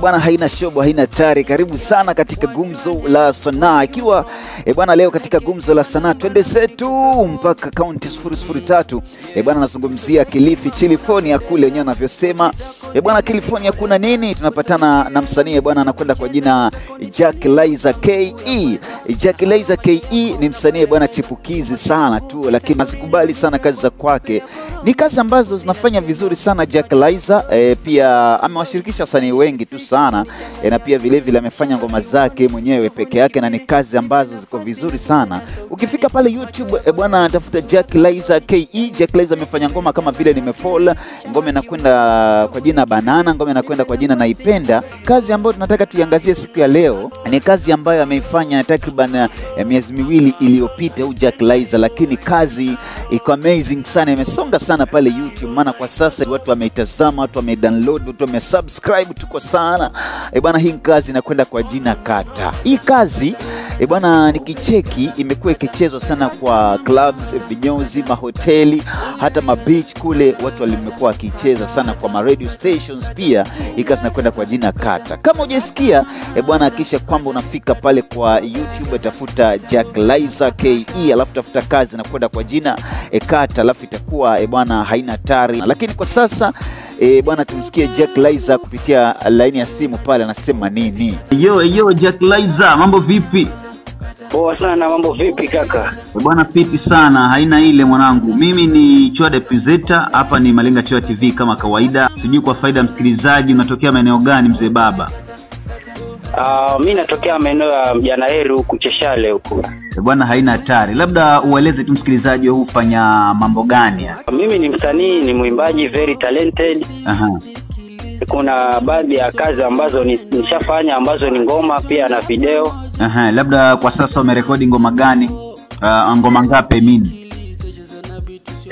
Bwana, haina shobo, haina tari. Karibu sana katika Gumzo la Sanaa. Ikiwa bwana, leo katika Gumzo la Sanaa twende zetu mpaka kaunti 003. Bwana, nazungumzia Kilifi, Chilifonia kule wenyewe wanavyosema. Bwana, California kuna nini? Tunapatana na msanii bwana, anakwenda kwa jina Jack Liza KE. Jack Liza KE ni msanii bwana chipukizi sana tu, lakini nazikubali sana kazi za kwake. Ni kazi ambazo zinafanya vizuri sana Jack Liza. Pia amewashirikisha wasanii wengi tu sana, na pia vile vile amefanya ngoma zake mwenyewe peke yake, na ni kazi ambazo ziko vizuri sana. Ukifika pale YouTube bwana, tafuta Jack Liza KE. Jack Liza amefanya ngoma kama vile Nimefall, ngoma inakwenda kwa jina Banana, ngoma inakwenda kwa jina Naipenda. Kazi ambayo tunataka tuiangazie siku ya leo ni kazi ambayo ameifanya takriban miezi miwili iliyopita huyu Jack Liza, lakini kazi iko amazing sana, imesonga sana pale YouTube, maana kwa sasa watu wameitazama, watu wamedownload, watu wamesubscribe, tuko sana. Bwana, hii kazi inakwenda kwa jina Kata. Hii kazi bwana, nikicheki imekuwa ikichezwa sana kwa clubs, vinyozi, mahoteli, hata mabeach kule watu walimekuwa wakicheza sana kwa ma radio stations pia. Hii kazi inakwenda kwa jina Kata. Kama hujasikia bwana, hakikisha kwamba unafika pale kwa YouTube, tafuta Jack Liza KE, alafu tafuta kazi inakwenda kwa jina Kata, alafu itakuwa bwana haina tari. Lakini kwa sasa bwana, tumsikie Jack Liza kupitia laini ya simu pale anasema nini. Yo Jack Liza, mambo vipi? Poa sana, mambo vipi kaka? Bwana fiti sana, haina ile mwanangu. Mimi ni Chwade Presenter, hapa ni Malenga Chwa TV kama kawaida. Sijui kwa faida msikilizaji unatokea maeneo gani mzee baba? Mimi natokea maeneo ya Mjanaheri huku Cheshale huku. Bwana haina hatari. Labda ueleze tu msikilizaji wewe hufanya mambo gani? Mimi ni msanii, ni mwimbaji very talented. Aha. Kuna baadhi ya kazi ambazo nishafanya ambazo ni ngoma pia na video. Aha, labda kwa sasa umerekodi ngoma gani? Ngoma ngapi mimi?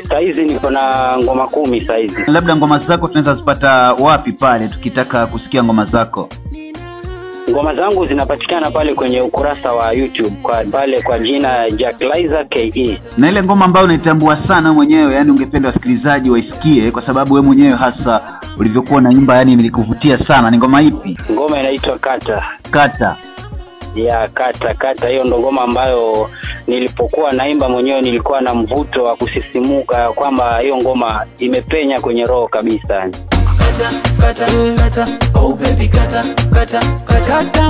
Saizi niko na ngoma 10 saizi. Labda ngoma zako tunaweza zipata wapi pale tukitaka kusikia ngoma zako? Ngoma zangu zinapatikana pale kwenye ukurasa wa YouTube kwa pale kwa jina Jack Liza KE. Na ile ngoma ambayo unaitambua sana mwenyewe, yani ungependa wasikilizaji waisikie kwa sababu wewe mwenyewe hasa ulivyokuwa na nyumba yani ilikuvutia sana, ni ngoma ipi? Ngoma inaitwa Kata. Kata. Ya Kata, Kata hiyo ndo ngoma ambayo nilipokuwa naimba mwenyewe nilikuwa na mvuto wa kusisimuka kwamba hiyo ngoma imepenya kwenye roho kabisa. Kata, kata, kata, oh baby kata, kata, kata.